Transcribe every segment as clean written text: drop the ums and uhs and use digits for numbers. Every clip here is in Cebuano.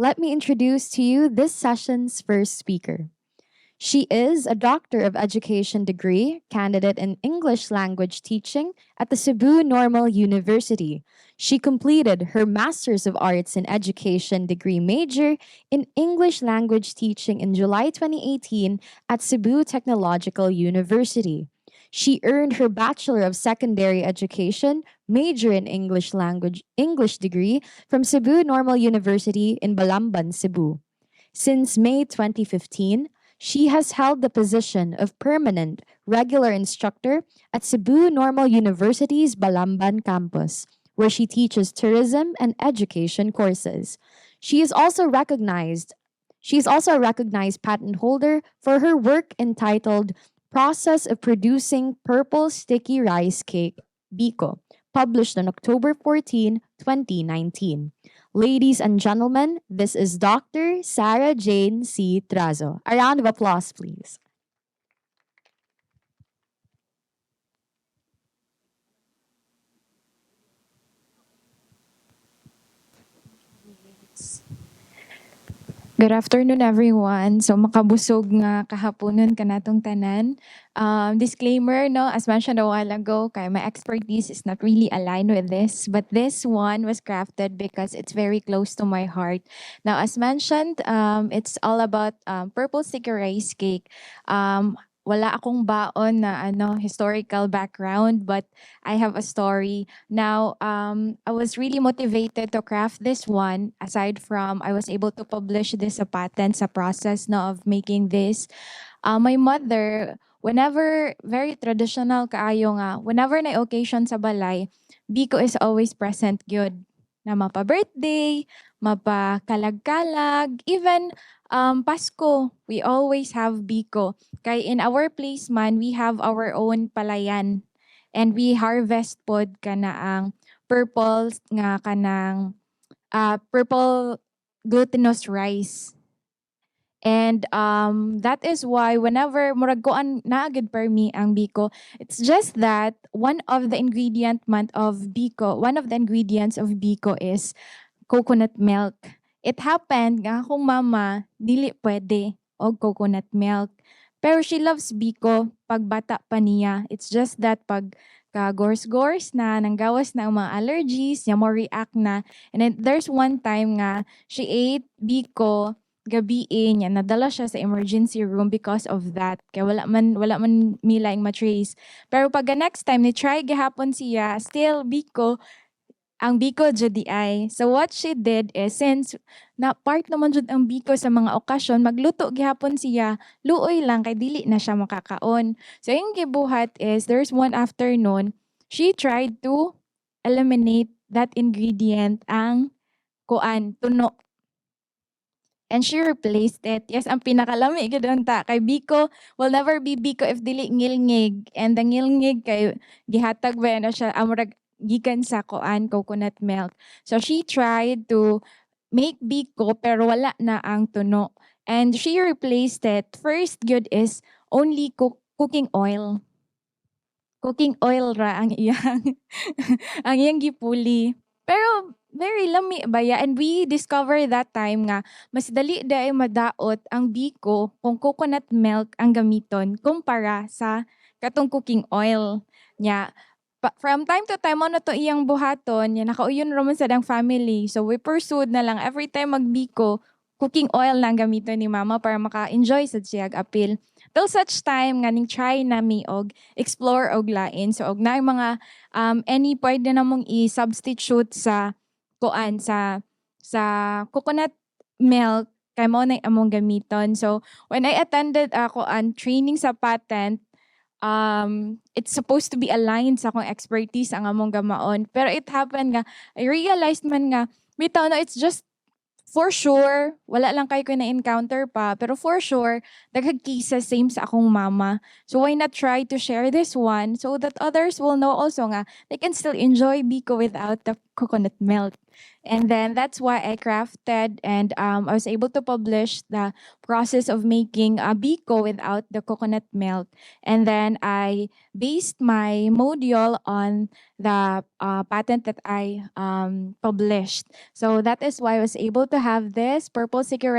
Let me introduce to you this session's first speaker. She is a Doctor of Education degree candidate in English language teaching at the Cebu Normal University. She completed her Master's of Arts in Education degree major in English language teaching in July 2018 at Cebu Technological University. She earned her Bachelor of Secondary Education major in English language English degree from Cebu Normal University in Balamban, Cebu. Since May 2015, she has held the position of permanent regular instructor at Cebu Normal University's Balamban campus, where she teaches tourism and education courses. She is also a recognized patent holder for her work entitled Process of Producing Purple Sticky Rice Cake, Biko, published on October 14, 2019. Ladies and gentlemen, this is Dr. Sarah Jane C. Trazo. A round of applause, please. Good afternoon, everyone. So makabusog nga kahaponon kanatong tanan. Disclaimer, no, as mentioned a while ago, kay my expertise is not really aligned with this, but this one was crafted because it's very close to my heart. Now, as mentioned, it's all about purple sticky rice cake. Wala akong baon na ano historical background, but I have a story. Now, I was really motivated to craft this one. Aside from I was able to publish this a patent sa process, no, of making this. My mother, whenever, very traditional kaayo nga, whenever na occasion sa balay, biko is always present gyud. Na mapa birthday, mapa kalag-kalag, even Pasko, we always have biko. Kay in our place man, we have our own palayan and we harvest pod kana ang purple nga kanang purple glutinous rice. And that is why whenever murag kuan naa gyud per me ang biko. It's just that one of the ingredient man of biko, one of the ingredients of biko is coconut milk. It happened nga akong mama dili pwede og coconut milk. Pero she loves biko pag bata pa niya. It's just that pag ka gores-gores na, nanggawas na ang mga allergies, niya mo react na. And then there's one time nga she ate biko gabi niya, nadala siya sa emergency room because of that. Kaya wala man mila ma-trace. Pero pag next time ni try gihapon siya, still biko, ang biko jud di ay. So what she did is, since na part naman jud ang biko sa mga okasyon, magluto gihapon siya, luoy lang kay dili na siya makakaon. So yung gibuhat is there's one afternoon, she tried to eliminate that ingredient, ang kuan, tuno. And she replaced it. Yes, ang pinakalami gyud unta kay biko will never be biko if dili ngilngig. And the ngilngig kay gihatag ba na siya murag gikan sa kuan, coconut milk. So she tried to make biko pero wala na ang tuno. And she replaced it. First gyud is only cooking oil. Cooking oil ra ang iyang gipuli. Pero very lami baya, and we discover that time nga mas dali diay madaot ang biko kung coconut milk ang gamiton kumpara sa katong cooking oil. Nya pa, from time to time mo na to iyang buhaton, nya nakauyon ra man sad ang family. So we pursued na lang every time magbiko, cooking oil na ang gamiton ni mama para maka-enjoy sad siya ag apil. Till such time nga ning try nami og explore og lain. So og naay mga any pwede namong i-substitute sa kuan, sa coconut milk, kay mao na among gamiton. So when I attended ako an training sa patent, it's supposed to be aligned sa akong expertise ang among gamaon. Pero it happened nga I realized man nga bitaw na it's just for sure, wala lang kayo ko na-encounter pa, pero for sure, daghang cases same sa akong mama. So why not try to share this one so that others will know also nga they can still enjoy biko without the coconut milk. And then that's why I crafted and I was able to publish the process of making a biko without the coconut milk. And then I based my module on the patent that I published. So that is why I was able to have this purple sticky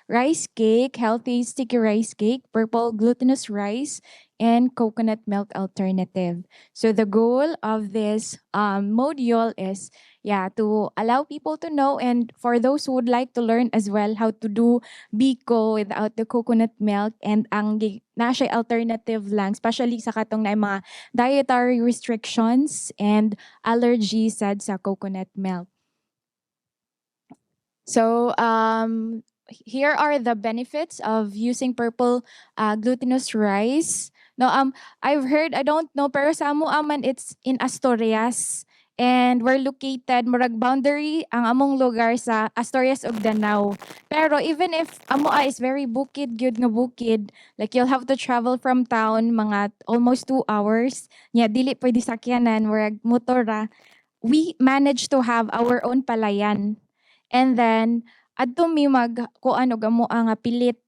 rice cake, healthy sticky rice cake, purple glutinous rice, and coconut milk alternative. So the goal of this module is, yeah, to allow people to know and for those who would like to learn as well how to do biko without the coconut milk and ang na siya alternative lang, especially sa katong na mga dietary restrictions and allergies sad sa coconut milk. So here are the benefits of using purple glutinous rice. No, I've heard, I don't know, pero sa amo aman it's in Asturias. And we're located, murag boundary ang among lugar sa Asturias ug Danao. Pero even if amo is very bukid gyud nga bukid, like you'll have to travel from town mga almost 2 hours. Nya dili pwede sakyanan, murag motor ra. We managed to have our own palayan. And then adto mi mag kuan og amo nga pilit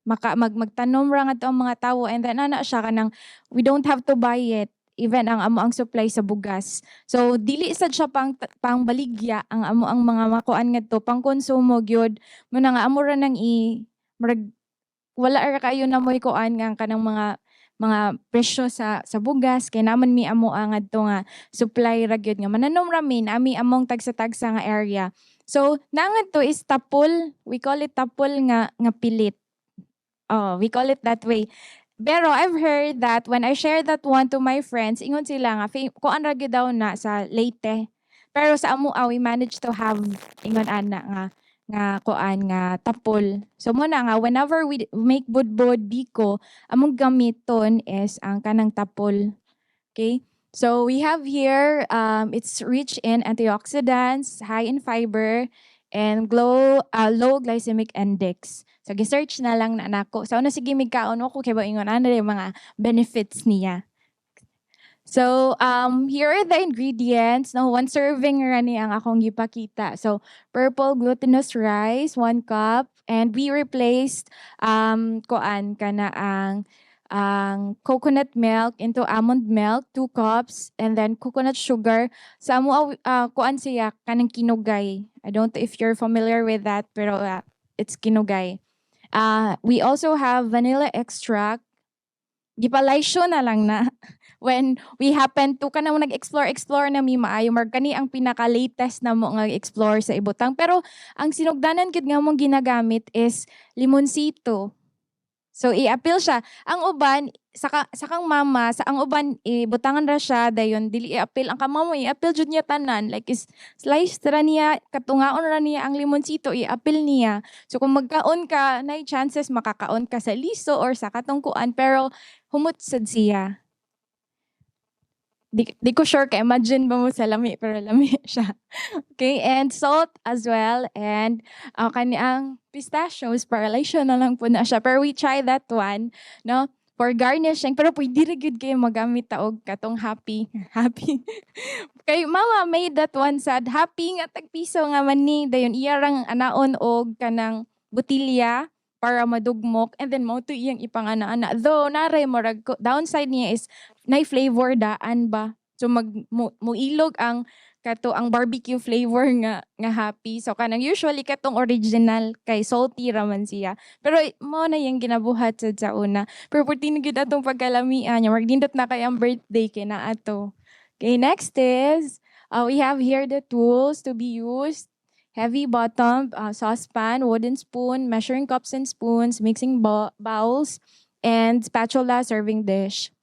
maka mag magtanom ra ngadto ang mga tawo and then ana siya kanang we don't have to buy it, even ang amo ang supply sa bugas. So dili sad siya pang baligya ang amo ang mga makuan ngadto, pang konsumo gyud. Mao na nga amo ra nang i murag wala ra kayo na moy kuan nga kanang mga presyo sa bugas kay naman mi amo ang ngadto nga supply ra gyud nga mananom ra mi nami among tagsa-tagsa nga area. So nangadto is tapol. We call it tapol nga pilit. Oh, we call it that way. Pero I've heard that when I share that one to my friends, ingon sila nga kuan ra gyud daw na sa Leyte. Pero sa amo we managed to have ingon ana nga kuan nga tapol. So mo na nga whenever we make budbod, biko, among gamiton is ang kanang tapol. Okay? So we have here it's rich in antioxidants, high in fiber, and low glycemic index. So gi-search na lang na nako. Sa una sige mig kaon ko kay ba ingon ana yung mga benefits niya. So here are the ingredients. No, one serving ra ni ang akong gipakita. So purple glutinous rice, 1 cup, and we replaced kuan kana ang coconut milk into almond milk, 2 cups, and then coconut sugar. Sa amo kuan siya kanang kinugay. I don't know if you're familiar with that, pero it's kinugay. We also have vanilla extract. Gipalaysyo na lang na when we happen to kanang nag-explore explore na mi maayo mar kani ang pinaka latest na mo nga explore sa ibutang, pero ang sinugdanan gid nga mong ginagamit is limoncito. So i-apil siya ang uban sa kang mama, sa ang uban ibutangan ra siya, dayon dili i-apil. Ang kang mama i-apil jud niya tanan, like is slice ra niya, katungaon ra niya ang limoncito, i-apil niya. So kung magkaon ka, nay chances makakaon ka sa liso or sa katong kuan, pero humot sad siya. Di ko sure kay imagine ba mo sa lami, pero lami siya. Okay, and salt as well and kani ang pistachios para na lang po na siya. Pero we try that one, no? For garnishing, pero pwede ra gyud kayo magamit ta og katong Happy. Happy. Kay mama made that one sad Happy nga tagpiso nga mani, dayon iya rang anaon og kanang botilya para madugmok and then mao to iyang ipangana-ana. Though naray murag downside niya is nay flavor daan ba. So mag muilog ang kato ang barbecue flavor nga Happy. So kanang usually katong original kay salty ra man siya. Pero mo na yung ginabuhat sad sa una. Pero perti na gyud atong pagkalamian niya. Murag nindot na kay ang birthday kay naa ato. Okay, next is we have here the tools to be used. Heavy bottom saucepan, wooden spoon, measuring cups and spoons, mixing bowls, and spatula, serving dish.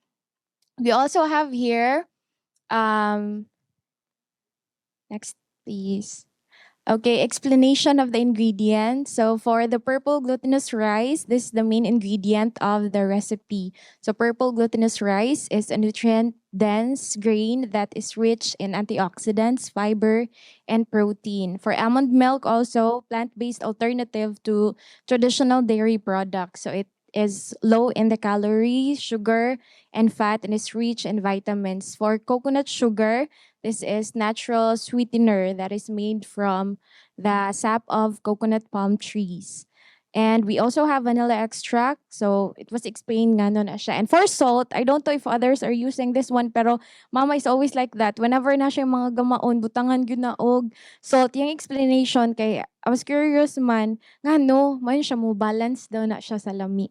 We also have here, next please. Okay, explanation of the ingredients. So for the purple glutinous rice, this is the main ingredient of the recipe. So purple glutinous rice is a nutrient dense grain that is rich in antioxidants, fiber, and protein. For almond milk also, plant-based alternative to traditional dairy products. So it is low in the calorie, sugar, and fat, and is rich in vitamins. For coconut sugar, this is natural sweetener that is made from the sap of coconut palm trees. And we also have vanilla extract. So it was explained nga no na siya. And for salt, I don't know if others are using this one, pero Mama is always like that. Whenever na siya yung mga gamaon, butangan gyud na og salt. Yung explanation kay I was curious man, nga no, man siya mo balance daw na siya sa lami.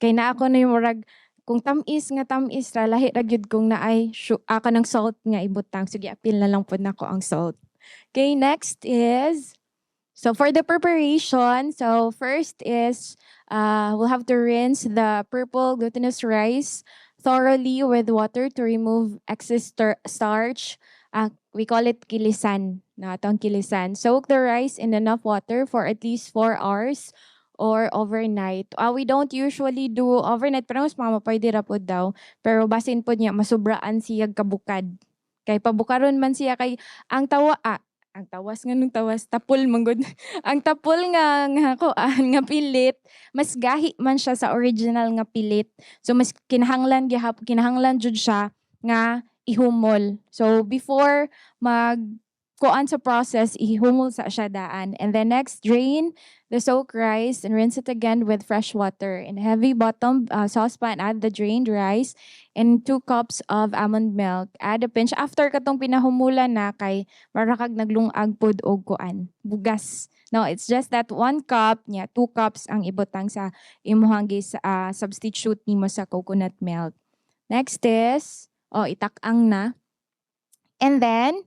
Kay na ako na yung murag kung tam-is nga tam-is ra, lahi ra gyud kung naay kanang salt nga ibutang. Sige, apil na lang pud nako ang salt. Okay, next is, so for the preparation, so first is we'll have to rinse the purple glutinous rice thoroughly with water to remove excess starch. We call it kilisan. Na atong kilisan. Soak the rice in enough water for at least 4 hours or overnight. We don't usually do overnight, pero mas mama pwede ra pod daw. Pero basin pod niya masubraan siya kabukad. Kay pabukaron man siya kay ang tawa ang tawas nga nung tawas tapol man gud, ang tapol nga kuan nga pilit, mas gahi man siya sa original nga pilit, so mas kinahanglan gihap kinahanglan jud siya nga ihumol. So before mag kuan sa process, ihumol sa siya daan. And then next, drain the soaked rice and rinse it again with fresh water. In a heavy bottom saucepan, add the drained rice and 2 cups of almond milk. Add a pinch after katong pinahumulan na kay marakag naglungag pod og kuan bugas. No, it's just that 1 cup niya, 2 cups ang ibutang sa imuhang gis substitute nimo sa coconut milk. Next is, oh, itak-ang na. And then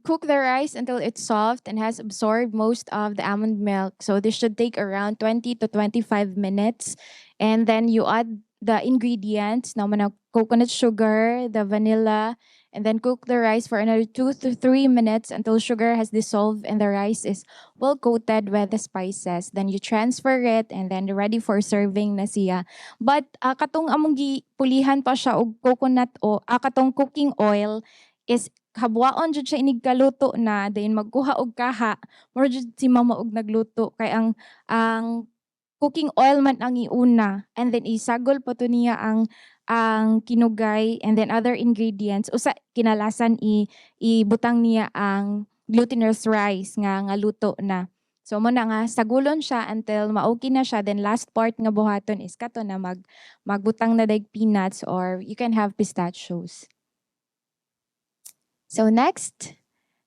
cook the rice until it's soft and has absorbed most of the almond milk. So this should take around 20 to 25 minutes. And then you add the ingredients, naman ang coconut sugar, the vanilla, and then cook the rice for another 2 to 3 minutes until sugar has dissolved and the rice is well coated with the spices. Then you transfer it and then ready for serving na siya. But katong among gipulihan pa siya og coconut o katong cooking oil is habwaon jud siya inig kaluto na, then magkuha og kaha, mura jud si Mama og nagluto kay ang cooking oil man ang iuna and then isagol pa to niya ang kinugay and then other ingredients. Usa kinalasan i ibutang niya ang glutinous rice nga luto na. So mo na nga sagulon siya until ma-okay na siya. Then last part nga buhaton is kato na magbutang na dag peanuts or you can have pistachios. So next,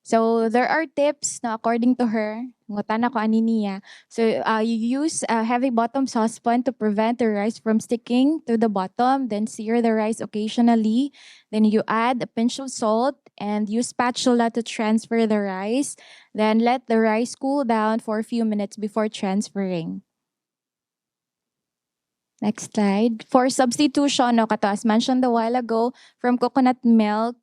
so there are tips na according to her, ngutana ko ani niya. So you use a heavy bottom saucepan to prevent the rice from sticking to the bottom. Then sear the rice occasionally. Then you add a pinch of salt and use spatula to transfer the rice. Then let the rice cool down for a few minutes before transferring. Next slide. For substitution, no, kato, as mentioned a while ago, from coconut milk,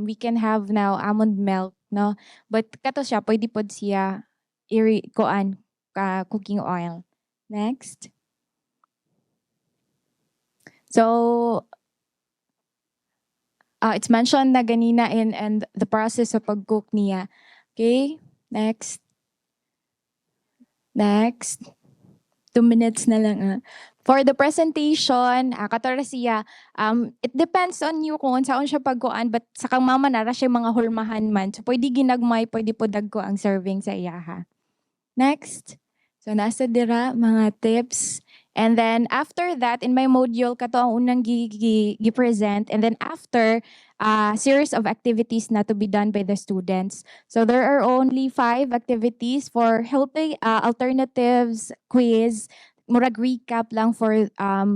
we can have now almond milk, no? But kato siya, pwede pod siya iri kuan ka cooking oil. Next. So, it's mentioned na ganina in and the process of pag-cook niya. Okay, next. Next. 2 minutes na lang. For the presentation, kato ra siya, it depends on you kung unsaon siya pagkuan, but sa kang mama nara siya mga hulmahan man. So pwede ginagmay, pwede po dagko ang serving sa iyaha. Next. So nasa dira mga tips. And then after that, in my module, kato ang unang gi-present. And then after, series of activities na to be done by the students. So there are only five activities. For healthy alternatives quiz, murag recap lang for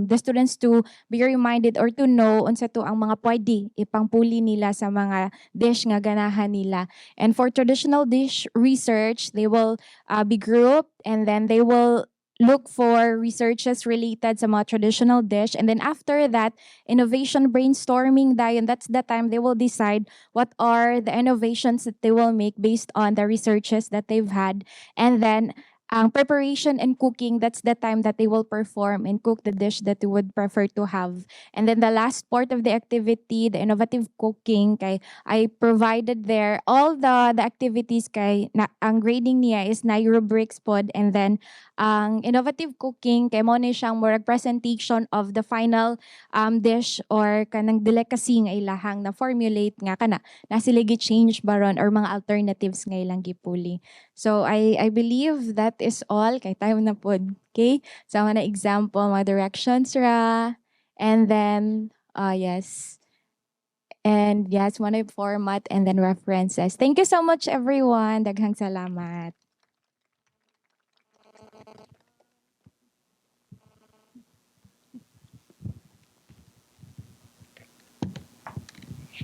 the students to be reminded or to know unsa to ang mga pwede ipangpuli nila sa mga dish nga ganahan nila. And for traditional dish research, they will be grouped and then they will look for researches related sa mga traditional dish. And then after that, innovation brainstorming dayon, that's the time they will decide what are the innovations that they will make based on the researches that they've had. And then Ang preparation and cooking, that's the time that they will perform and cook the dish that they would prefer to have. And then the last part of the activity, the innovative cooking, kay I provided there all the activities kay na, ang grading niya is na rubrics pod. And then ang innovative cooking kay mao ni siyang murag presentation of the final dish or kanang delicacy nga ilahang na formulate nga kana na sila gi-change baron or mga alternatives nga ilang gipuli. So I believe that is all kay time na pod. Okay? So mga example, mga directions ra, and then yes. And yes, one format and then references. Thank you so much, everyone. Daghang salamat.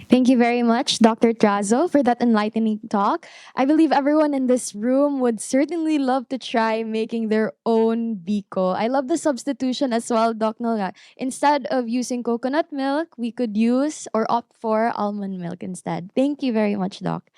Thank you very much, Dr. Trazo, for that enlightening talk. I believe everyone in this room would certainly love to try making their own biko. I love the substitution as well, Doc Nola. Instead of using coconut milk, we could use or opt for almond milk instead. Thank you very much, Doc.